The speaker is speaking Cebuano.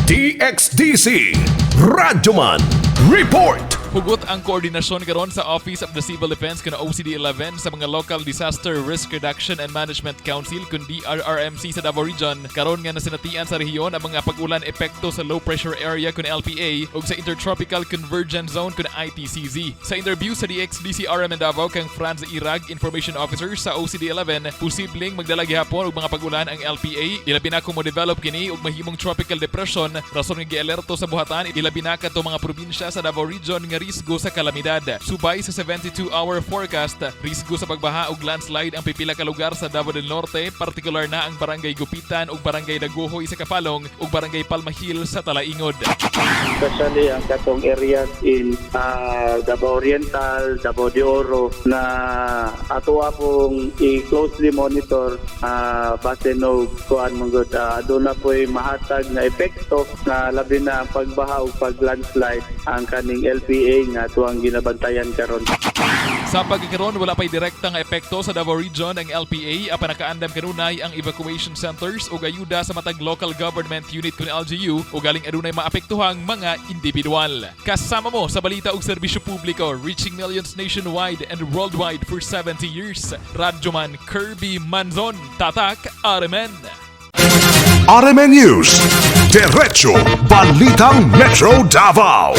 DXDC Radyoman Report. Hugot ang koordinasyon karon sa Office of the Civil Defense kun OCD 11 sa mga Local Disaster Risk Reduction and Management Council kun DRRMC sa Davao Region karon nga nasinatian sa rehiyon ang mga pag-ulan epekto sa low pressure area kun LPA ug sa Intertropical Convergence Zone kun ITCZ. Sa interview sa DXDC RMN Davao kang Franz Irag, Information Officer sa OCD 11, posibleng magdala gihapon og mga pag-ulan ang LPA, ilabi na kung mo-develop kini ug mahimong tropical depression, rason nga gialerto sa buhatan, ilabi na kadto mga probinsya sa Davao Region nga risgo sa kalamidad. Subay sa 72-hour forecast, risgo sa pagbaha ug landslide ang pipila ka lugar sa Davao del Norte, partikular na ang Barangay Gupitan ug Barangay Dagohoy sa Kapalong ug Barangay Palma Hill sa Talaingod. Especially ang katong areas in Davao Oriental, Davao de Oro na ato pong i-closely monitor base no kuan man gud aduna po'y mahatag na epekto na labi na ang pagbaha ug pag-landslide ang kaning LPA nga atuang ginabantayan karon. Sa pagkakaroon, wala pa'y direkta nga epekto sa Davao Region ang LPA, apan nakaandam kanunay ang evacuation centers ug ayuda sa matag local government unit kun LGU ug galing adunay maapektuhang mga individual. Kasama mo sa balita ug serbisyo publiko, reaching millions nationwide and worldwide for 70 years. Radyoman Kirby Manzon, Tatak RMN. RMN News. Diretso Balitang Metro Davao.